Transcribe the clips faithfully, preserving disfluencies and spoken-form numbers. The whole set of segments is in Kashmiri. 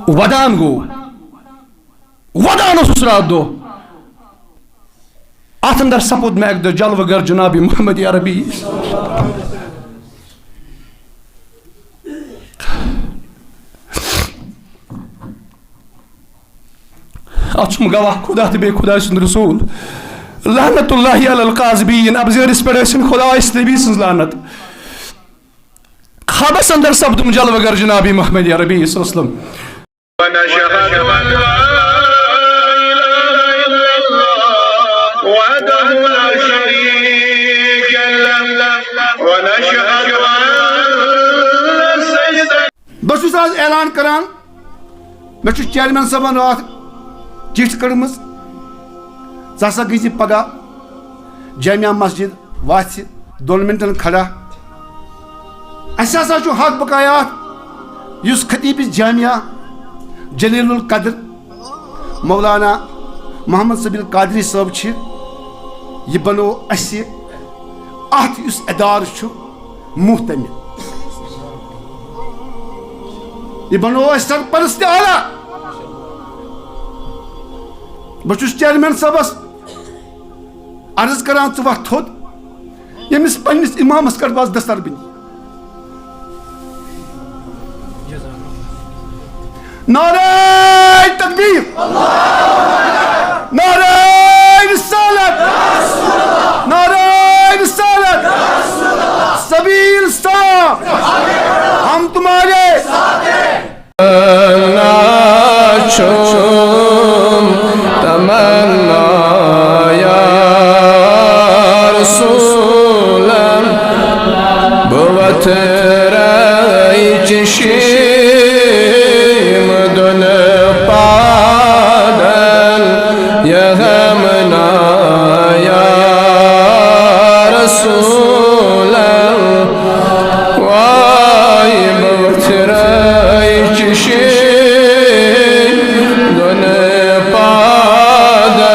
ودان گوٚو، ودان اوسُس راتھ دۄہ۔ اتھ اندر سپُد مےٚ اکہِ دۄہ جلوٕ گر جناب محمد عربی۔ اتھ چھُم گواہ خدا تہٕ بیٚیہِ خداے سُنٛد رسول۔ لعنت اللہ علی الکاذبین۔ ابزٲرِس پٮ۪ٹھ ٲسِن خدایس نبی سٕنٛز لعنت۔ خوابس اندر سپدُم جلوٕ گر جناب محمد عربی صلی اللہ علیہ وسلم۔ ونشهد أن لا إله إلا الله وحده لا شريك له، ونشهد أن سيدنا بہٕ چھُس آز اعلان کران، مےٚ چھُ چیئرمین صٲبن راتھ چِٹھۍ کٔڑمٕژ، ژٕ ہسا گٔژھۍ زِ پگاہ جامع مسجد وَژھِ دۄن منٹن کھڑا۔ اَسہِ ہسا چھُ حق بقایات، یُس خطیب جامعہ جلیل القدر مولانا محمد سبیل قادری صٲب چھِ، یہِ بنوو اَسہِ اَتھ یُس ادارٕ چھُ مُہتمِل، یہِ بنوو اَسہِ سرپرست اعلیٰ۔ بہٕ چھُس چیئرمین صٲبس عرض کران، ژٕ وۄتھ تھوٚد، ییٚمِس پننِس امامس کر بس دستر بنی۔ نعرہ تکبیر، نعرہ رسالت، نعرہ رسالت، سبیل صاحب، ہم تمہارے۔ تمنا چھم تمنا یا رسول، بہٕ وتھرٕ چشم دۄن پادن، یہ ہمنا یا رسول، واے بہٕ وتھرٕ چشم دۄن پادن،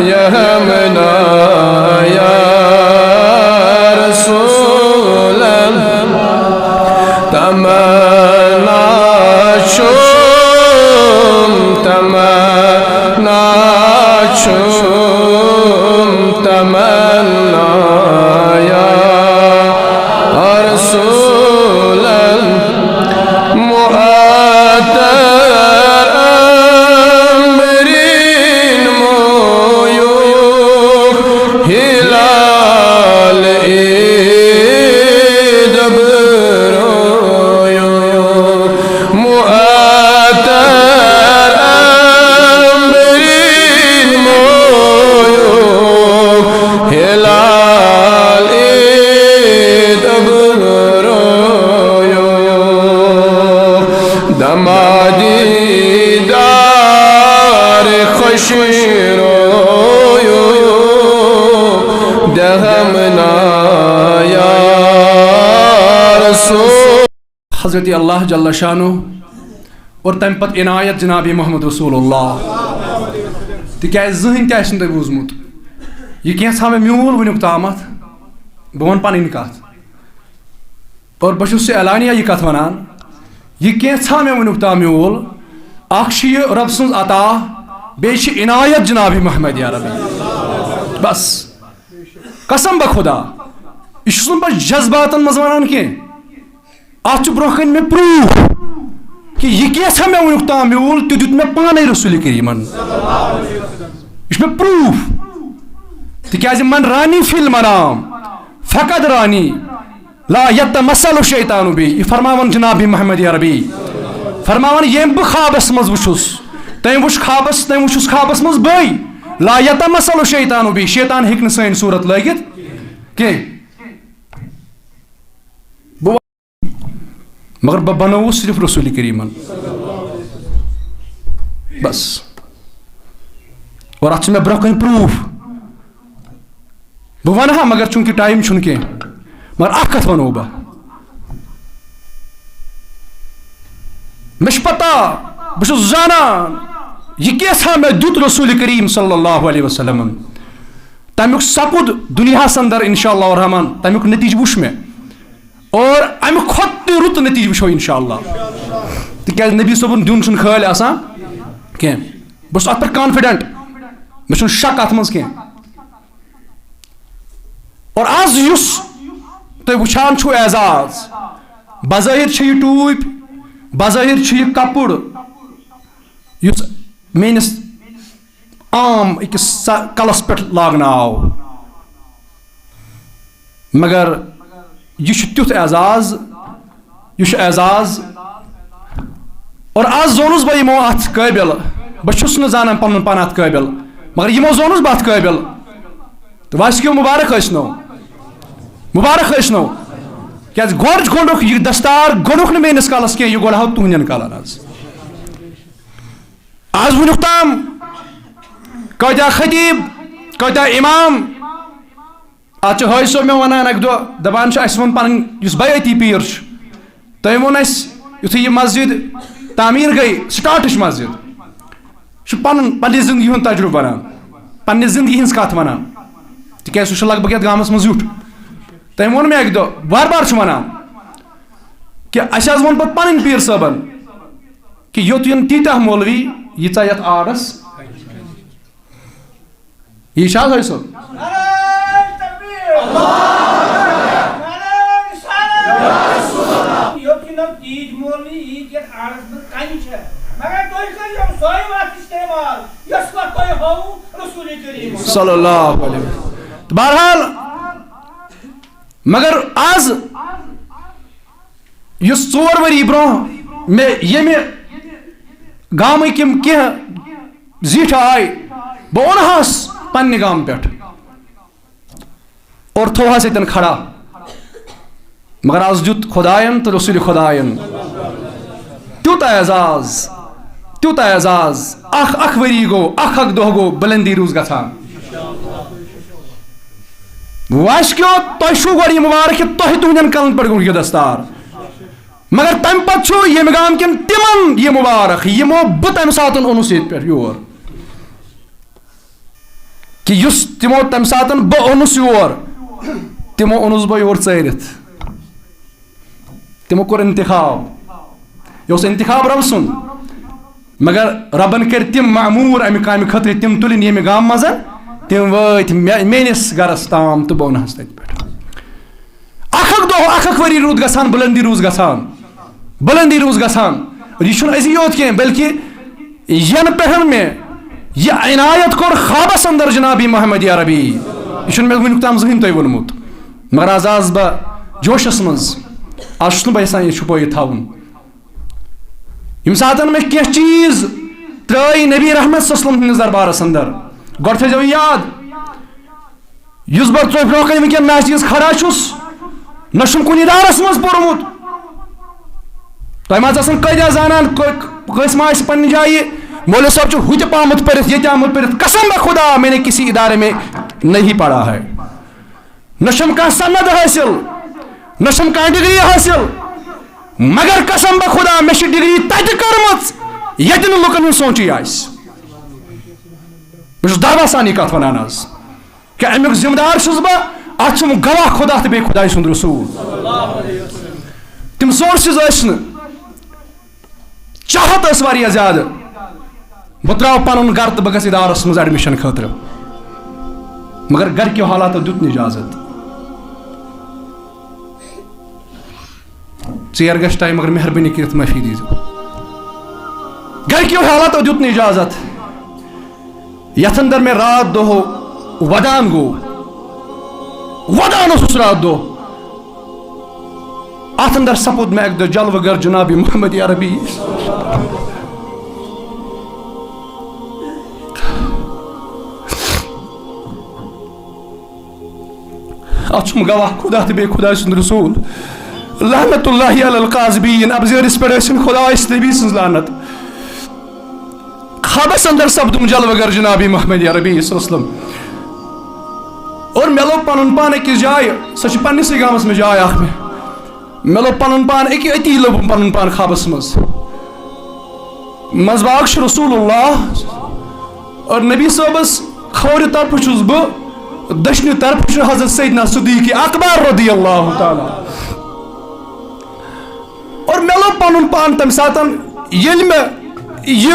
یہ ہمنا یا رسول، تمنا چھم تمنا چھم تمنا یا رسول، معطر عنبرین مویوک، ہلال عید ابرویوک، معطر عنبرین مویوک، ہلال عید ابرویوک، دما دیدار خوش رویوک، دہمنا یا رسول۔ حضرت اللہ جل شانہ اور تمہِ پتہٕ عنایت جناب محمد رسول اللہ۔ تِکیازِ زٕہٕنۍ تہِ آسہِ نہٕ تۄہہِ بوٗزمُت۔ یہِ کینٛژھا مےٚ میوٗل وٕنیُک تامَتھ، بہٕ وَنہٕ پَنٕنۍ کَتھ۔ اور بہٕ چھُس یہِ اعلانیہ یہِ کَتھ وَنان، یہِ کینٛژھا مےٚ وٕنیُک تام میوٗل، اَکھ چھِ یہِ رۄب سٕنٛز عطا، بیٚیہِ چھِ عنایت جناب محمد عربی۔ بس، قسم بخدا، یہِ چھُس نہٕ بہٕ جذباتَن منٛز وَنان کینٛہہ۔ اتھ چھُ برونٛہہ کنہِ مےٚ پروف کہِ یہِ کینٛژھا مےٚ وُنیُک تام میوٗل، تہِ دیُت مےٚ پانے رسول کریمن۔ یہِ چھُ مےٚ پروف۔ تِکیازِ من رانی فی المنام فقد رانی، لا یتمثل شیطان بی۔ یہِ فرماوان جناب محمد عربی، فرماوان ییٚمۍ بہٕ خوابس منٛز وُچھُس، تٔمۍ وُچھ خوابس، تٔمۍ وُچھُس خوابس منٛز بٕے، لا یتمثل شیطان بی، شیطان ہیٚکہِ نہٕ سٲنۍ صوٗرت لٲگِتھ کینٛہہ۔ بہٕ مگر بہٕ بنووُس صرف رسول کریمن۔ بس۔ اور اتھ چھُ مےٚ برونٛہہ کنہِ پروف۔ بہٕ ونہٕ ہا، مگر چوٗنٛکہِ ٹایم چھُنہٕ کینٛہہ، مگر اکھ کتھ ونہو بہٕ۔ مےٚ چھُ پتہ، بہٕ چھُس زانان، یہِ کینٛژھا مےٚ دیُت رسول کریم صلی اللہ علیہ وسلمن۔ تمیُک سپُد دُنیاہس اندر انشاءاللہ الرحمن، تمیُک نتیجہٕ وُچھ مےٚ۔ اور امہِ کھۄتہٕ تہِ رُت نتیجہٕ وٕچھو انشاءاللہ۔ تِکیٛازِ نبی صٲبُن دیُن چھُنہٕ خٲلۍ آسان کینٛہہ۔ بہٕ چھُس اَتھ پٮ۪ٹھ confident، مےٚ چھُنہٕ شک اَتھ منٛز کینٛہہ۔ اور آز یُس تُہۍ وٕچھان چھِو اعزاز، بظٲہِر چھِ یہِ ٹوٗپۍ، بظٲہِر چھُ یہِ کپُر، یُس میٲنِس عام أکِس سا-، کلس پٮ۪ٹھ لاگنہٕ آو، مگر یہِ چھُ تیُتھ اعزاز، یہِ چھُ اعزاز۔ اور آز زونُس بہٕ یِمو اَتھ قٲبِل، بہٕ چھُس نہٕ زانان پنُن پان اَتھ قٲبِل، مگر یِمو زونُس بہٕ اَتھ قٲبِل۔ تہٕ واسہِ کیو مُبارک ٲسۍ نو، مُبارک ٲسۍ نو۔ کیٛازِ گۄڈٕ گۄڈُک یہِ دستار گۄڈُکھ نہٕ میٲنِس کلس کینٛہہ، یہِ گۄڈٕ ہاو تُہنٛدٮ۪ن کلن آز۔ آز وٕنیُک تام کۭتیٛاہ خطیب، کۭتیٛاہ امام، اتھ چھُ حٲج صٲب مےٚ ونان اکہِ دۄہ، دپان چھُ، اسہِ ووٚن پنٕنۍ یُس بیعتی پیٖر چھُ، تٔمۍ ووٚن اسہِ، یُتھُے یہِ مسجد تعمیٖر گٔے، سٹارٹٕچ مسجد، چھُ پنُن، پننہِ زندگی ہُنٛد تجربہٕ ونان، پننہِ زندگی ہٕنٛز کتھ ونان، تِکیٛازِ سُہ چھُ لگ بگ یتھ گامس منٛز زیُٹھ۔ تٔمۍ ووٚن مےٚ اکہِ دۄہ، بار بار چھُ ونان، کہِ اسہِ حظ ووٚن پتہٕ پنٕنۍ پیٖر صٲبن، کہِ یوٚت یِن تیٖتیٛاہ مولوی، ییٖژاہ یتھ آرڈس۔ یہِ چھا حظ صٲب؟ نعرہ تکبیر۔ نعرہ رسالت۔ یوٚت یِنو تیٖتۍ مولوی، ییٖتۍ یَتھ آرڈس منٛز کَنہِ چھےٚ۔ مگر تُہۍ کٔرۍزیو سۄے وَتھ استعمال، یۄس وَتھ تۄہہِ ہٲووٕ رسول کریم۔ صلی اللہ علیہ وسلم۔ بہرحال، مگر آز یُس ژور ؤری برونٛہہ مےٚ ییٚمہِ گامٕکۍ یِم کینٛہہ زِٹھۍ آے، بہٕ اوٚنہَس پننہِ گامہٕ پٮ۪ٹھ اور تھوہَس ییٚتٮ۪ن کھڑا۔ مگر آز دیُت خۄدایَن تہٕ رسول خۄدایَن تیوٗتاہ اعزاز، تیوٗتاہ اعزاز۔ اکھ، اکھ ؤری گوٚو، اکھ، اکھ دۄہ گوٚو، بلندی روٗز گژھان۔ واسہِ کیو، تۄہہِ چھُو گۄڈٕ یہِ مُبارک کہِ تۄہہِ تُہنٛدٮ۪ن کلن پٮ۪ٹھ گوٚو یہِ دستار۔ مگر تمہِ پتہٕ چھُ ییٚمہِ گامہٕ کٮ۪ن تِمن یہِ مُبارک، یِمو بہٕ تمہِ ساتہٕ اوٚنُس ییٚتہِ پٮ۪ٹھ یور۔ کہِ یُس تِمو تمہِ ساتہٕ بہٕ اوٚنُس یور، تِمو اوٚنُس بہٕ یور ژٲرِتھ۔ تِمو کوٚر انتخاب۔ یہِ اوس انتخاب رب سُنٛد۔ مگر ربن کٔرۍ تِم معموٗر امہِ کامہِ خٲطرٕ، تِم تُلِن ییٚمہِ گامہٕ منٛز، تِم وٲتۍ مےٚ، میٲنِس گرس تام تہٕ بہٕ اوٚنہَس تتہِ پٮ۪ٹھ۔ اکھ اکھ دۄہ، اکھ اکھ ؤری روٗد گژھان، بلندی روٗز گژھان، بلندی روٗز گژھان۔ اور یہِ چھُنہٕ أزی یوت کینٛہہ، بلکہِ ینہٕ پٮ۪ٹھ مےٚ یہِ عنایت کوٚر خوابس اندر جنابی محمد عربی، یہِ چھُنہٕ مےٚ وٕنیُک تام زٕہٕنۍ تۄہہِ ووٚنمُت۔ مگر آز آس بہٕ جوشس منٛز، آز چھُس نہٕ بہٕ یژھان یہِ چھُپٲیِتھ تھاوُن۔ ییٚمہِ ساتہٕ مےٚ کینٛہہ چیٖز ترٛٲے نبی رحمت صلی اللہ علیہ وسلم ہٕنٛدِس دربارس اندر، گۄڈٕ تھٲیزیو یہِ یاد، یُس بہٕ تۄہہِ برونٛہہ کنہِ وٕنکیٚن محفلہِ منٛز کھڑا چھُس، نہ چھُم کُنہِ ادارس منٛز پوٚرمُت۔ تۄہہِ ما آسن قٲیدٕ زانان، کٲ-، کٲنٛسہِ ما آسہِ پننہِ جایہِ، مولوی صٲب چھُ ہُتہِ پامُت پٔرِتھ، ییٚتہِ آمُت پٔرِتھ۔ قسم بہ خدا، میں نے کسی ادارے میں نہیں پڑھا ہے۔ نہ چھم کانٛہہ سند حٲصِل، نہ چھم کانٛہہ ڈگری حٲصِل، مگر قسم بہ خدا، مےٚ چھِ ڈگری تتہِ کٔرمٕژ، ییٚتہِ نہٕ لُکن ہُنٛد سونٛچے آسہِ۔ بہٕ چھُس دعویٰ سان یہِ کتھ ونان آز، کہِ امیُک ذمہٕ دار چھُس بہٕ، اتھ چھُم گواہ خدا تہٕ بیٚیہِ خدایہِ سُنٛد رسول۔ تِم sources ٲسۍ نہٕ، چاہت ٲس واریاہ زیادٕ، بہٕ ترٛاوٕ پنُن گرٕ تہٕ بہٕ گژھٕ ادارس منٛز admission خٲطرٕ، مگر گرِکیو حالاتو دیُت نہٕ اجازت۔ ژیر گژھِ time، مگر مہربٲنی کٔرِتھ معٲفی دیٖزیو۔ گرِکیو حالاتو دیُت نہٕ اجازت۔ یتھ اندر مےٚ راتھ دۄہ ودان گوٚو، ودان اوسُس راتھ دۄہ، اتھ اندر سپُد مےٚ اکہِ دۄہ جلوٕ گر جناب محمد عربی۔ اتھ چھُم گواہ خدا تہٕ بیٚیہِ خدایہِ سُنٛد رسول۔ لعنت اللہ علی الکاذبین، اپزٲرِس پٮ۪ٹھ ٲسِن خدایس نبی سٕنٛز لعنت۔ خوابس اندر سپدُم جلوٕ گر جناب محمد عربی صلی اللہ علیہ وسلم۔ اور مےٚ لوٚب پنُن پان أکِس جایہِ، سۄ چھِ پننِسٕے گامس منٛز جاے اکھ مےٚ۔ مےٚ لوٚب پنُن پان أکہِ، أتی لوٚبُم پنُن پان خوابس منٛز۔ منٛزباگ چھُ رسول اللہ اور نبی صٲبس کھورِ طرفہٕ چھُس بہٕ، دٔچھنہِ طرفہٕ چھُ حضرت سیدنا صدیق اکبر رضی اللہ تعالیٰ۔ اور مےٚ لوٚب پنُن پان تمہِ ساتن ییٚلہِ مےٚ یہِ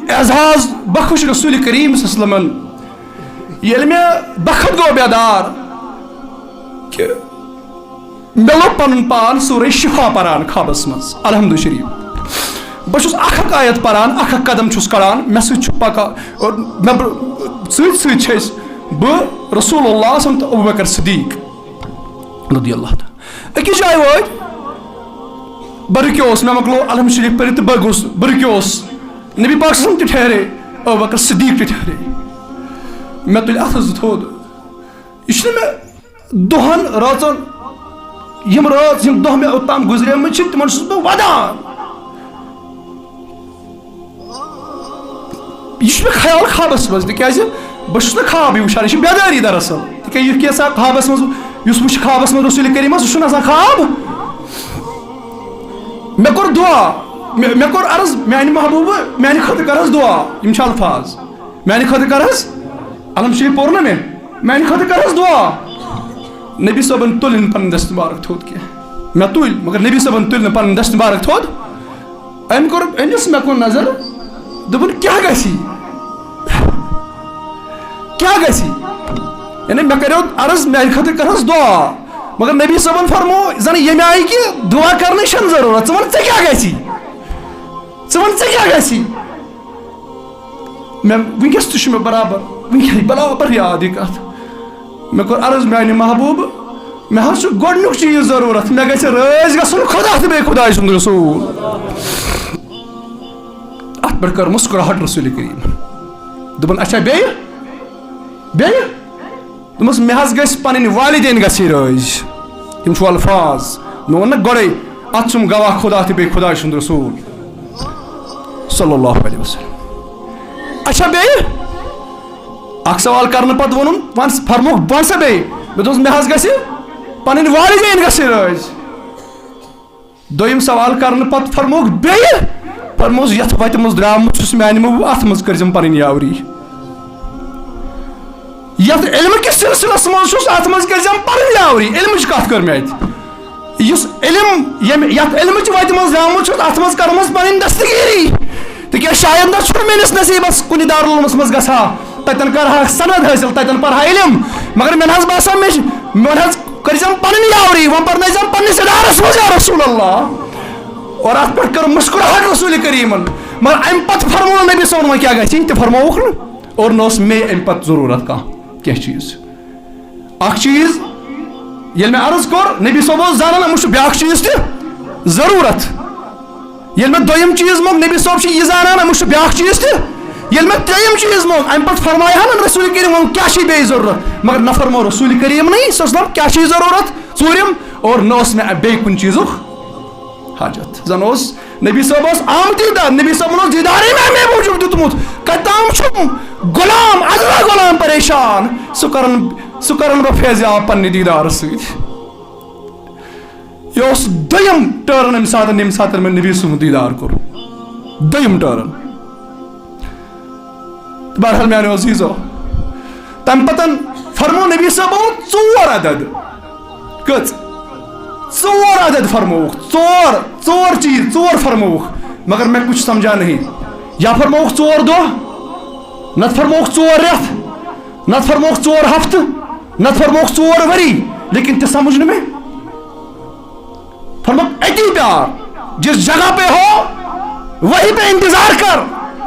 اعزاز بخش رسول کریم صلی اللہ علیہ وسلمن، ییٚلہِ مےٚ بخت گوٚو بیدار کہِ مےٚ لوٚب پنُن پان سورہ شفا پران خوابس منٛز، الحمد شریف۔ بہٕ چھُس اکھ اکھ آیت پران، اکھ اکھ قدم چھُس کڑان، مےٚ سۭتۍ چھُ پکان، اور مےٚ بر-، سۭتۍ سۭتۍ چھِ أسۍ، بہٕ، رسول اللہ صلی اللہ علیہ وسلم تہٕ ابو بکر صدیق رضی اللہ تعالیٰ۔ أکِس جایہِ وٲتۍ، بہٕ رُکیوس، مےٚ مۄکلو الحمد شریف پٔرِتھ تہٕ بہٕ گوٚوس، بہٕ رُکیوس۔ نبی پاک صلی اللہ علیہ وسلم تہِ ٹھہرے، ابو بکر صدیق تہِ ٹھہرے۔ مےٚ تُلۍ اَتھٕ زٕ تھوٚد۔ یہِ چھُنہٕ مےٚ دۄہَن رٲژَن، یِم رٲژ، یِم دۄہ مےٚ اوٚتام گُزریمٕتۍ چھِ، تِمَن چھُس بہٕ وَدان۔ یہِ چھُ مےٚ خیال خوابَس منٛز، تِکیٛازِ بہٕ چھُس نہٕ خوابٕے وٕچھان، یہِ چھِ بیدٲری دراصل۔ تِکیٛازِ یُتھ کینٛژھا خوابَس منٛز، یُس وٕچھِ خوابَس منٛز رسول کریٖمَس، سُہ چھُنہٕ آسان خواب۔ مےٚ کوٚر دُعا، مےٚ، مےٚ کوٚر عرض، میٛانہِ محبوٗبہٕ، میٛانہِ خٲطرٕ کر حظ دُعا۔ یِم چھِ الفاظ، میٛانہِ خٲطرٕ کر حظ، الم شریٖف پوٚر نہ مےٚ، میٛانہِ خٲطرٕ کر حظ دُعا۔ نبی صٲبَن تُلِن پَنٕنۍ دَستہٕ مبارک تھوٚد کینٛہہ، مےٚ تُلۍ، مگر نبی صٲبَن تُلۍ نہٕ پَنٕنۍ دَستہٕ مبارک تھوٚد۔ أمۍ کوٚر، أمِس مےٚ کُن نظر، دوٚپُن، "کیٛاہ گژھی؟ کیٛاہ گژھی؟" یعنی مےٚ کریو عرض، میٛانہِ خٲطرٕ کر حظ دُعا۔ مگر نبی صٲبَن فرمو، زَن ییٚمہِ آیہِ کہِ دُعا کرنٕچ چھَنہٕ ضروٗرت۔ ژٕ وَن، ژےٚ کیٛاہ گژھی؟ ژٕ وَن، ژےٚ کیٛاہ گژھی؟ مےٚ، وٕنکیٚس تہِ چھُ مےٚ برابر، وٕنکیٚس برابر یاد یہِ کَتھ۔ مےٚ کوٚر عرض، میٛانہِ محبوٗبہٕ، مےٚ حظ چھُ گۄڈٕنیُک چیٖز ضروٗرت، مےٚ گژھِ رٲضۍ گژھُن خۄدا تہٕ بیٚیہِ خۄداے سُنٛد رسول۔ اَتھ پٮ۪ٹھ کٔر مسکراہٹ رسول کریم۔ دوٚپُن، "اچھا، بیٚیہِ؟ بیٚیہِ؟" دوٚپمَس، "مےٚ حظ گژھِ پَنٕنۍ والدین گژھِ رٲضۍ۔" یِم چھُ الفاظ۔ مےٚ ووٚن نہ گۄڈَے، اَتھ چھُم گواہ خۄدا تہٕ بیٚیہِ خۄداے سُنٛد رسول۔ صلی اللہ علیہ وسلم۔ اچھا، بیٚیہِ؟ اَکھ سوال کرنہٕ پتہٕ ووٚنُن، وَن سا، فرمووُکھ، "وَن سا بیٚیہِ؟" مےٚ دوٚپُس، "مےٚ حظ گژھِ پَنٕنۍ والدین گژھِ رٲضۍ۔" دوٚیِم سوال کرنہٕ پتہٕ فرمووُکھ بیٚیہِ، فرمووُس، "یَتھ وَتہِ منٛز درٛامُت چھُس میٛانہِ محبوٗب، اَتھ منٛز کٔرۍزٮ۪م پَنٕنۍ یاوری۔" یَتھ علمہٕ کِس سلسلس منٛز چھُس، اَتھ منٛز کٔرۍزٮ۪م پَنٕنۍ یاوری۔ علمٕچ کَتھ کٔر مےٚ اَتہِ۔ یُس علم، ییٚمہِ، یَتھ علمٕچ وَتہِ منٛز درٛامُت چھُس، اَتھ منٛز کَرمَس پَنٕنۍ دستگیٖری۔ تِکیٛازِ شاید نہ چھُنہٕ میٛٲنِس نصیٖبَس کُنہِ دارالعلومَس منٛز گژھان، تَتٮ۪ن کَرٕ ہا سند حٲصِل، تَتٮ۪ن پَرٕ ہا علم۔ مگر مےٚ نہ حظ باسان، مےٚ چھِ، مےٚ وَن حظ، کٔرۍزٮ۪م پَنٕنۍ یاوری، وۄنۍ پَرنٲیزٮ۪م پَنٕنِس اِدارَس منٛز، یا رسول اللہ۔ اور اَتھ پٮ۪ٹھ کٔر مسکراہٹ رسول کریٖمَن۔ مگر اَمہِ پَتہٕ فرموو نبی صٲبَن، وۄنۍ کیٛاہ گژھِ؟ تہِ فرمووُکھ نہٕ۔ اور نہ اوس مے امہِ پتہٕ ضروٗرت کانٛہہ، کینٛہہ چیٖز۔ اکھ چیٖز، ییٚلہِ مےٚ عرض کوٚر، نبی صٲب اوس زانان أمِس چھُ بیٛاکھ چیٖز تہِ ضروٗرت۔ ییٚلہِ مےٚ دوٚیِم چیٖز موٚنگ، نبی صٲب چھُ یہِ زانان أمِس چھُ بیٛاکھ چیٖز تہِ۔ ییٚلہِ مےٚ ترٛیٚیِم چیٖز موٚنگ، امہِ پتہٕ فرمایہِ ہا نہٕ رسول کریم وۄنۍ کیٛاہ چھُے بیٚیہِ ضروٗرت، مگر نہ فرموو رسول کریمنٕے صلی اللہ علیہ وسلم کیٛاہ چھُے ضروٗرت۔ ژوٗرِم، اور نہ اوس مےٚ بیٚیہِ کُنہِ چیٖزُک حاجت۔ زن اوس نبی صٲب اوس عام دیٖدار، نبی صٲبن اوس دیٖدارٕے مےٚ اَمے موٗجوٗب دیُتمُت۔ کتہِ تام چھُم غلام، ادنا غلام پریشان، سُہ کرن، سُہ کرن بہٕ فیض یاب پننہِ دیٖدارٕ سۭتۍ۔ یہِ اوس دوٚیِم ٹٲرن اَمہِ ساتہٕ، ییٚمہِ ساتہٕ مےٚ نبی سُنٛد دیٖدار کوٚر۔ دوٚیِم ٹٲرن۔ بہرحال میانیو عزیزو، تمہِ پتن فرمو نبی صٲبو ژور عدد۔ کٔژ؟ ژور عدد فرمووُکھ، ژور، ژور چیٖز، ژور فرمووُکھ۔ مگر میں کچھ سمجھا نہیں۔ یا فرمووُکھ ژور دۄہ، نتہٕ فرمووُکھ ژور رٮ۪تھ، نتہٕ فرمووُکھ ژور ہفتہٕ، نتہٕ فرمووُکھ ژور ؤری۔ لیکن تہِ سمجھ نہٕ مےٚ۔ فرمووُکھ، اتی پیار، جس جگہ پہ ہو، وہیں پہ انتظار کر،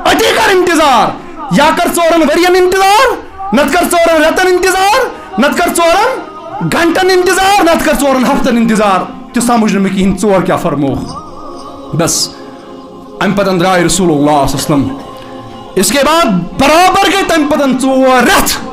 اتی کر انتظار۔ یا کر ژورن ؤرین انتظار، نتہٕ کر ژورن رٮ۪تن انتظار، نتہٕ کر ژورن گھنٹن انتظار، نتہٕ کر ژورن ہفتن انتظار۔ تہِ سمجھ نہٕ مےٚ کِہیٖنۍ، ژور کیٛاہ فرمووُکھ۔ بس، امہِ پتن درٛاے رسول اللہ صلی اللہ علیہ وسلم۔ اس کے بعد برابر گٔے تمہِ پتن ژور رٮ۪تھ۔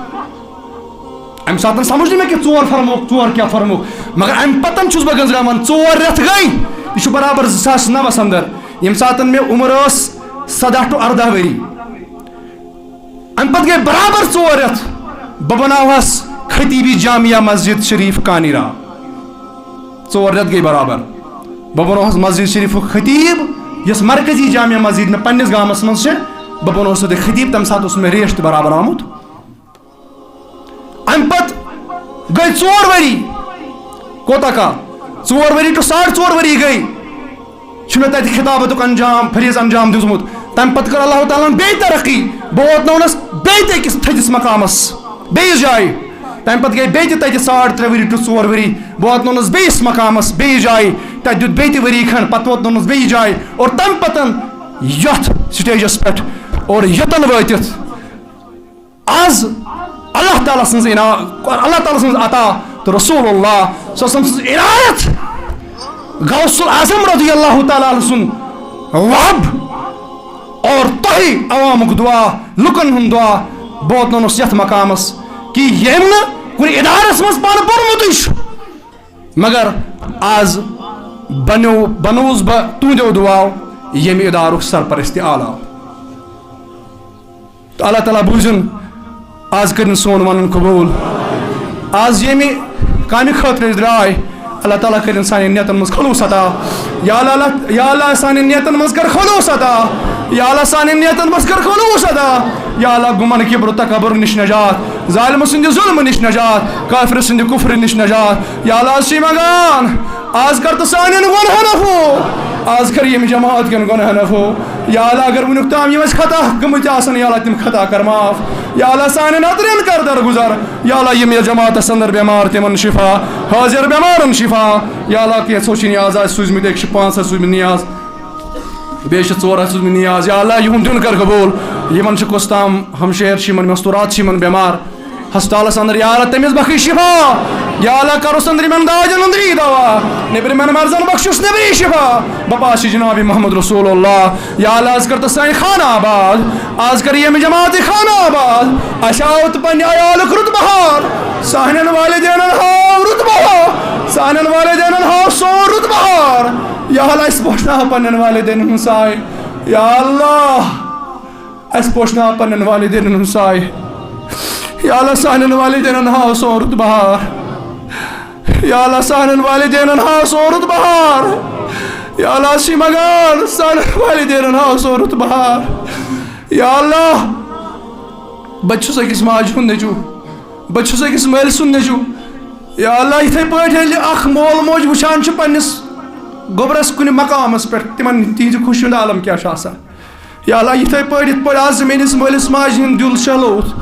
امہِ ساتن سمجھ نہٕ مےٚ کہِ ژور فرمووُکھ، ژور کیٛاہ فرمووُکھ، مگر امہِ پتن چھُس بہٕ گنٛزراوان، ژور رٮ۪تھ گٔے، یہِ چھُ برابر زٕ ساس نَوَس اندر، ییٚمہِ ساتن مےٚ عمر ٲس سداہ to ارداہ ؤری۔ امہِ پتہٕ گٔے برابر ژور رٮ۪تھ، بہٕ بناوہس خطیبی جامعہ مسجد شریف کانیرا۔ ژور رٮ۪تھ گٔے برابر، بہٕ بنووہس مسجد شریفُک خطیب، یۄس مرکزی جامعہ مسجد مےٚ پننِس گامس منٛز چھِ، بہٕ بنووہس تتہِ خطیب۔ تمہِ ساتہٕ اوس مےٚ ریش تہِ برابر آمُت۔ امہِ پتہٕ گٔے ژور ؤری۔ کوتاہ کال؟ ژور ؤری to ساڑ ژور ؤری گٔے۔ چھُ مےٚ تَتہِ خطابتُک انجام، فریض انجام دیُتمُت۔ تَمہِ پتہٕ کٔر اللہ تعالیٰ ہن بیٚیہِ ترقی، بہٕ ووتنوونس بیٚیہِ تہِ أکِس تھٔدِس مقامس، بیٚیِس جایہِ۔ تَمہِ پتہٕ گٔے بیٚیہِ تہِ تَتہِ ساڑ ترٛےٚ ؤری to ژور ؤری، بہٕ ووتنوونس بیٚیِس مقامس، بیٚیِس جایہِ۔ تَتہِ دیُت بیٚیہِ تہِ ؤری کھنڈ، پتہٕ ووتنوونس بیٚیِس جایہِ۔ اور تَمہِ پتہٕ یتھ stageس پٮ۪ٹھ اور یوٚتن وٲتِتھ، آز اللہ تعالیٰ سٕنٛز عنا-، اللہ تعالیٰ سٕنٛز عطا تہٕ رسول اللہ صلی اللہ علیہ وسلم سٕنٛز عنایت، غوث الاعظم رضی اللہ تعالیٰ عنہ سُنٛد وہب اور تۄہہِ عوامُک دعا، لُکن ہُنٛد دعا، بہٕ ووتنوونس یتھ مقامس کہ ییٚمۍ نہٕ کُنہِ ادارس منٛز پانہٕ پوٚرمُتٕے چھُ، مگر آز بنیو، بنووُس بہٕ تُہنٛدیو دعاو ییٚمہِ ادارُک سرپرست اعلیٰ۔ تہٕ اللہ تعالیٰ بوٗزِن، آز کٔرِن سون وَنُن قبوٗل۔ آز ییٚمہِ کامہِ خٲطرٕ أسۍ درٛاے، اللہ تعالیٰ کٔرِن سانٮ۪ن نیتَن منٛز خلوٗص عطا۔ یا اللہ، اللہ، یا اللہ، سانٮ۪ن نیتَن منٛز کر خلوٗص عطا۔ یا اللہ، سانٮ۪ن نیتَن منٛز کر خلوٗص عطا۔ یا اللہ، گُمَن، کِبرٕ، تکبر نِش نجات، ظالمہٕ سٕنٛدِ ظُلمہٕ نِش نجات، کافرٕ سٕنٛدِ کُفرٕ نِش نجات۔ یا اللہ، أسۍ چھِ منٛگان، آز کر تہٕ سانٮ۪ن گۄنہَن عفو۔ آز کر ییٚمہِ جماعت کٮ۪ن گۄنہَن عفو۔ یا اللہ، اگر وٕنیُک تام یِم اَسہِ خطا گٔمٕتۍ آسَن، یا اللہ، تِم خطا کر معاف۔ یا اللہ، سانٮ۪ن اَترٮ۪ن کر درگُزر۔ یا اللہ، یِم یَتھ جماعتَس اندر بٮ۪مار، تِمَن شفا، حٲضِر بٮ۪مارَن شفا۔ یا اللہ، کینٛژھو چھِ نیاز آسہِ سوٗزمٕتۍ، أکۍ چھِ پانٛژھ ہَتھ سوٗزمٕتۍ نیاز، بیٚیہِ چھِ ژور ہَتھ سوٗزمٕتۍ نیاز۔ یا اللہ، یِہُنٛد دیُن کر قبوٗل۔ یِمَن چھِ کُس تام ہمشیر چھِ یِمَن، مستورات چھِ یِمَن بٮ۪مار ہسپتالَس اندر۔ یا اللہ، تٔمِس بخش شفا۔ یا اللہ، کرُس اندر یِمن دادٮ۪ن اندر یی دوا، نیبرِمٮ۪ن مرضن بخشُس نیبری شفا۔ بپاش جناب محمد رسول اللہ۔ یا اللہ، آز کر تہٕ سانہِ خانہ آباد، آز کر ییٚمہِ جماعتہِ خانہ آباد۔ اَسہِ آو تہٕ پننہِ عیالُک رُت بہار، سانٮ۪ن والدینن ہاو رُت بہار، سانٮ۪ن والدینن ہاو سون رُت بہار۔ یا اللہ، اَسہِ پوشناو پننٮ۪ن والدینن ہُنٛد سایہِ۔ یا اللہ، اَسہِ پوشناو پننٮ۪ن والدینن ہُنٛد سایہِ۔ یا اللہ، سانٮ۪ن والدینن ہاو سون رُت بہار۔ یا اللہ، سانٮ۪ن والدینن ہاو سون رُت بہار۔ یا اللہ، أسۍ چھِ منٛگان، سانٮ۪ن والدینن ہاو سون رُت بہار۔ یا اللہ، بہٕ تہِ چھُس أکِس ماجہِ ہُنٛد نیٚچوٗ، بہٕ تہِ چھُس أکِس مٲلۍ سُنٛد نیٚچوٗ۔ یا اللہ، یِتھَے پٲٹھۍ ییٚلہِ اکھ مول موج وٕچھان چھُ پننِس گوٚبرس کُنہِ مقامس پٮ۪ٹھ، تِمن تِہنٛزِ خوشی ہُنٛد عالم کیٛاہ چھُ آسان؟ یا اللہ، یِتھَے پٲٹھۍ، یِتھ پٲٹھۍ آز میٲنِس مٲلِس ماجہِ ہُنٛد دِل شہلووُتھ،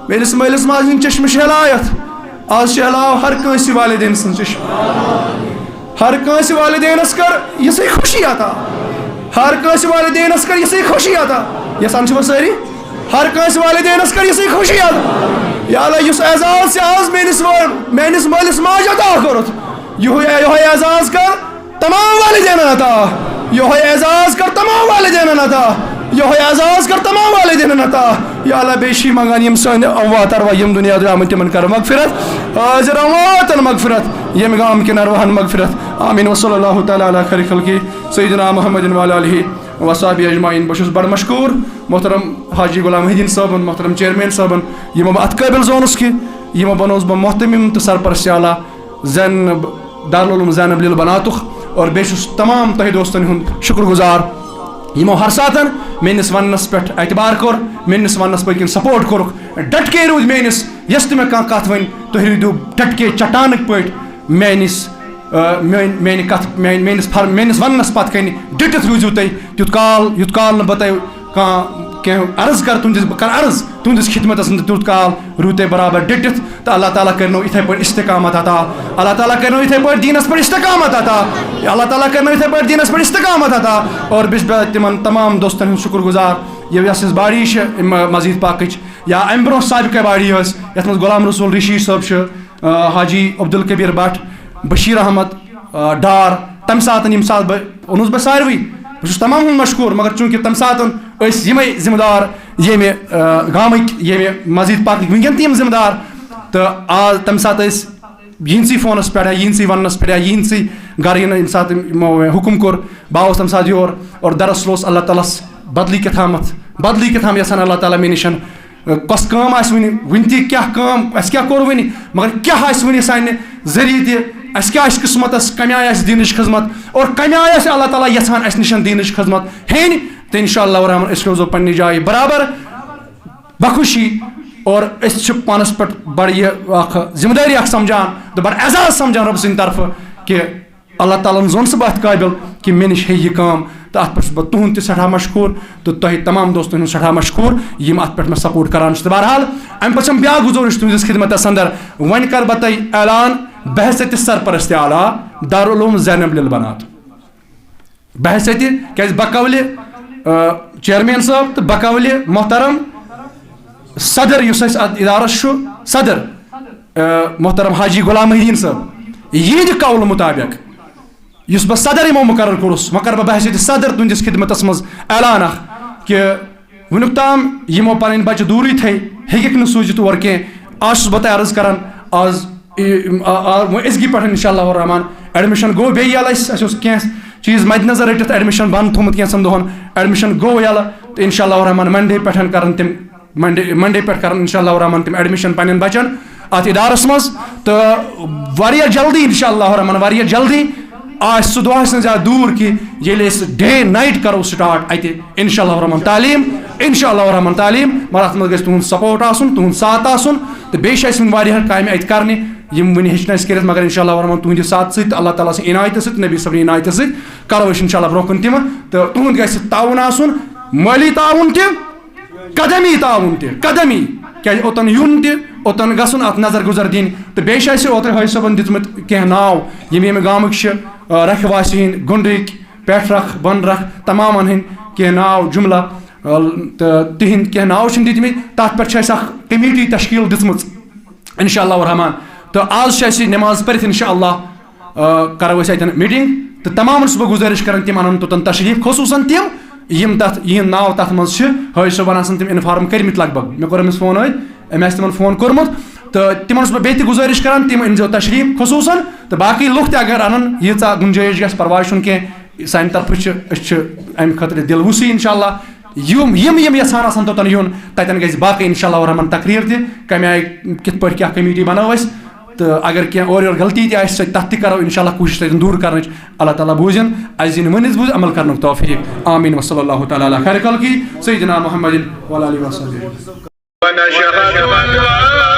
میٲنِس مٲلِس ماجہِ ہُنٛد چشمہٕ شہلایتھ، آز شہلاو ہر کٲنٛسہِ والدین سٕنٛز چشمہٕ۔ ہر کٲنٛسہِ والدینس کر یِژھٕے خوشی عطا۔ ہر کٲنٛسہِ والدینس کر یِژھٕے خوشی عطا۔ یژھان چھِوا سٲری؟ ہر کٲنٛسہِ والدینس کر یِژھٕے خوشی عطا۔ یا اللہ، یُس اعزاز ژےٚ آز میٲنِس وٲ-، میٲنِس مٲلِس ماجہِ عطا کوٚرُتھ، یِہوٚے، یِہوٚے اعزاز کر تمام والدینن عطا۔ یِہوٚے اعزاز کر تمام والدینن عطا۔ یِہوٚے اعزاز کر تمام والدینن عطا۔ یا اللہ، بیٚیہِ چھِ منٛگان یِم سٲنۍ اموات ارواح یِم دُنیا درٛامٕتۍ، تِمن کر مغفرت۔ حٲضِر امواتن مغفرت، ییٚمہِ گامہٕ کٮ۪ن ارواحن مغفرت۔ آمین۔ وصلی اللہ تعالیٰ علی خیر خلقہ سیدنا محمد وعلی آلہ وصحبہ اجمعین۔ بہٕ چھُس بڑٕ مشکوٗر محترم حاجی غلام محی الدین صٲبن، محترم چیئرمین صٲبن، یِمو بہٕ اتھ قٲبل زونُس کہِ یِمو بنووُس بہٕ محتمم تہٕ سرپرست اعلیٰ زینب، دارالعلوم زینب لیل بناتُک۔ اور بیٚیہِ چھُس تمام تۄہہِ دوستن ہُنٛد شُکر گُزار، یِمو ہر ساتن میٲنِس وننس پٮ۪ٹھ اعتبار کوٚر، میٲنِس وننس پٔتۍ کِنۍ سپورٹ کوٚرُکھ، ڈٹ کے روٗدۍ میٲنِس، یۄس تہِ مےٚ کانٛہہ کتھ ؤنۍ، تُہۍ روٗدِو ڈٹ کے چٹانٕکۍ پٲٹھۍ میٲنِس، آ، میٲنۍ، میانہِ کتھ، میانہِ، میٲنِس فر-، میٲنِس وننس پتہٕ کنہِ ڈٔٹِتھ روٗزِو تُہۍ، تیُت کال، یُت کال نہٕ بہٕ تۄہہِ کانٛہہ کینٛہہ عرض کر، تُہنٛدِس، بہٕ کر عرض تُہنٛدِس خدمتس منٛز تیُت کال روٗد تُہۍ برابر ڈٔٹِتھ۔ تہٕ اللہ تعالیٰ کرنو یِتھے پٲٹھۍ استقامت عطا۔ اللہ تعالیٰ کرنو یِتھے پٲٹھۍ دیٖنس پٮ۪ٹھ استقامت عطا۔ اللہ تعالیٰ کرنو یِتھے پٲٹھۍ دیٖنس پٮ۪ٹھ استقامت عطا۔ اور بہٕ چھُس بہٕ تِمن تمام دوستن ہُنٛد شُکر گُزار، یہِ یۄس یۄس باڈی چھِ، اَمہِ مزید پاکٕچ یا اَمہِ برونٛہہ سابقہ باڈی ٲس، یَتھ منٛز غلام رسول ریٖشی صٲب چھُ، آ، حاجی عبدالکبیر بٹ، بشیر احمد، آ، ڈار، تَمہِ ساتہٕ ییٚمہِ ساتہٕ بہٕ اوٚنُس بہٕ ساروٕے، بہٕ چھُس تمام ہُنٛد مشکوٗر، مگر چوٗنٛکہِ تَمہِ ساتہٕ ٲسۍ یِمے ذمہٕ دار ییٚمہِ، آ، گامٕکۍ، ییٚمہِ مسجد پاکٕکۍ وٕنکیٚن تہِ یِم ذمہٕ دار، تہٕ آ، تَمہِ ساتہٕ ٲسۍ یِہِنٛدسٕے فونَس پٮ۪ٹھ یا یِہِنٛدسٕے وننَس پٮ۪ٹھ یا یِہِنٛدسٕے گرٕ یِنہٕ، ییٚمہِ ساتہٕ یِمو حُکُم کوٚر، بہٕ آوُس تَمہِ ساتہٕ یور اور دراصل اوس اللہ تعالیٰ ہَس بدلٕے کیٛاہ تامَتھ، بدلٕے کیٛاہ تام یَژھان اللہ تعالیٰ مےٚ نِش۔ کۄس کٲم آسہِ وٕنہِ، وٕنہِ تہِ کیٛاہ کٲم، اَسہِ کیٛاہ کوٚر وٕنہِ، مگر کیٛاہ آسہِ وٕنہِ سانہِ ذٔریعہٕ تہِ، اَسہِ کیٛاہ آسہِ قٕسمَتَس، کَمہِ آیہِ آسہِ دیٖنٕچ خدمت اور کَمہِ آیہِ آسہِ اللہ تعالیٰ یَژھان اَسہِ نِش دیٖنٕچ خدمت ہیٚنۍ، تہٕ انشاءاللہ الرحمن أسۍ روزو پنٛنہِ جایہِ برابر۔ بخوشی اور أسۍ چھِ پانَس پٮ۪ٹھ بڑٕ یہِ اَکھ ذمہٕ دٲری اَکھ سمجھان تہٕ بڑٕ اعزاز سمجھان رۄب سٕنٛدِ طرفہٕ کہِ اللہ تعالیٰ ہن زون سُہ بہٕ اَتھ قٲبِل کہِ مےٚ نِش ہیٚیہِ یہِ کٲم، تہٕ اَتھ پٮ۪ٹھ چھُس بہٕ تُہُنٛد تہِ سٮ۪ٹھاہ مشکوٗر تہٕ تۄہہِ تمام دوستن ہُنٛد سٮ۪ٹھاہ مشکوٗر، یِم اَتھ پٮ۪ٹھ مےٚ سپورٹ کران چھِ۔ تہٕ بہرحال، اَمہِ پتہٕ چھَم بیٛاکھ گُزٲرِش تُہٕنٛدِس خدمتس اندر، وۄنۍ کرٕ بہٕ تۄہہِ اعلان بحیثیت سرپرست اعلیٰ دارالعلوم زینب للبنات۔ بحیثیت، کیٛازِ بقولِ، آ، چیئرمین صٲب تہٕ بقولِ محترم صدر، یُس اَسہِ اَتھ ادارس چھُ صدر، آ، محترم حاجی غلام محی الدین صٲب، یِہنٛدِ قول مطابق یُس بہٕ صدر یِمو مُقرر کوٚرُس، وۄنۍ کَرٕ بہٕ بحیثیت صدر تُہٕنٛدِس خدمتس منٛز اعلان اکھ کہِ وُنیُک تام یِمو پنٕنۍ بچہِ دوٗرٕے تھٲے، ہیٚکِکھ نہٕ سوٗزِتھ اور کینٛہہ۔ آز چھُس بہٕ تۄہہِ عرض کران، آز، ای-، آ-، آ-، وۄنۍ أزگی پٮ۪ٹھ انشاءاللہ الرحمن ایڈمِشن گوٚو بیٚیہِ یَلہٕ۔ اَسہِ، اَسہِ اوس کینٛہہ چیٖز مدِ نظر رٔٹِتھ ایڈمِشن بنٛد تھوٚمُت کینٛژن دۄہن، ایڈمِشن گوٚو یَلہٕ، تہٕ انشاءاللہ الرحمن منڈے پٮ۪ٹھ کرن تِم، منڈے، منڈے پٮ۪ٹھ کرن انشاءاللہ الرحمن تِم ایڈمِشن پننٮ۪ن بچن اتھ ادارس منٛز۔ تہٕ واریاہ جلدی انشاءاللہ الرحمن، واریاہ جلدی آسہِ سُہ دۄہ آسہِ نہٕ زیادٕ دوٗر کینٛہہ، ییٚلہِ أسۍ ڈے نایٹ کرو سٹارٹ اتہِ انشاءاللہ الرحمن تعلیٖم، انشاءاللہ الرحمن تعلیٖم۔ مگر اتھ منٛز گژھِ تُہُنٛد سپورٹ آسُن، تُہُنٛد ساتھ آسُن، تہٕ بیٚیہِ چھِ اَسہِ وُنہِ واریاہ کامہِ اتہِ کرنہِ، یِم وُنہِ ہیٚچھنہٕ اَسہِ کٔرِتھ، مگر انشاءاللہ الرحمن تُہٕنٛدِ ساتہٕ سۭتۍ تہٕ اللہ تعالیٰ سٕنٛدِ عنایتہٕ سۭتۍ، نبی صٲبنہِ عنایتہٕ سۭتۍ کرو أسۍ انشاءاللہ برونٛہہ کُن تِم، تہٕ تُہُنٛد گژھِ تعاوُن آسُن، مٲلی تعاوُن تہِ، قدمی تعاوُن تہِ، قدمی، کیٛازِ اوٚتَن یُن تہِ، اوٚتَن گژھُن، اَتھ نظر گُزر دِنۍ۔ تہٕ بیٚیہِ چھِ اَسہِ اوترٕ حٲج صٲبَن دِژمٕتۍ کینٛہہ ناو، یِم ییٚمہِ گامٕکۍ چھِ، آ، رَکھِ واسی ہِنٛدۍ، گُنڈٕکۍ، پٮ۪ٹھ رَکھ، بۄن رَکھ، تمامَن ہِنٛدۍ کینٛہہ ناو جُملہ، آ، تہٕ تِہِنٛدۍ کینٛہہ ناو چھِنہٕ دِتمٕتۍ۔ تَتھ پٮ۪ٹھ چھِ اَسہِ اَکھ کمیٹی تشکیٖل دِژمٕژ۔ انشاءاللہ الرحمن۔ تہٕ آز چھِ اَسہِ نماز پٔرِتھ انشاءاللہ، آ، کرو أسۍ اَتٮ۪ن میٖٹِنٛگ۔ تہٕ تمامَن چھُس بہٕ گُزٲرِش کران، تِم اَنَن توٚتَن تشریٖف، خصوٗصاً تِم، یِم تَتھ، یِہِنٛدۍ ناو تَتھ منٛز چھِ، حٲج صٲبَن آسَن تِم انفارم کٔرمٕتۍ لگ بگ۔ مےٚ کوٚر أمِس فون ٲدۍ، أمۍ آسہِ تِمَن فون کوٚرمُت۔ تہٕ تِمَن چھُس بہٕ بیٚیہِ تہِ گُزٲرِش کران، تِم أنۍزیو تشریٖف خصوٗصاً، تہٕ باقٕے لُکھ تہِ اگر اَنَن، ییٖژاہ گُنجٲیِش گژھِ، پرواے چھُنہٕ کینٛہہ، سانہِ طرفہٕ چھِ، أسۍ چھِ اَمہِ خٲطرٕ دِل وُسی انشاءاللہ۔ یِم، یِم، یِم یژھان آسَن توٚتَن یُن، تَتٮ۪ن گژھِ باقٕے انشاءاللہ الرحمن تقریر تہِ، کَمہِ آیہِ کِتھ پٲٹھۍ کیٛاہ کمیٹی بنٲو اَسہِ، تہٕ اگر کینٛہہ اورٕ یورٕ غلطی تہِ آسہِ، سۄ تہِ، تَتھ تہِ کرو انشاءاللہ کوٗشِش تَتٮ۪ن دوٗر کرنٕچ۔ اللہ تعالیٰ بوٗزِن، اَسہِ دِنۍ ؤنِتھ بوٗزِتھ عمل کرنُک توفیٖق۔ آمین۔ وصلی اللہ تعالیٰ علی خیر خلقی سیدنا محمد وعلی آلہ وصحبہ۔ ونشهد أن لا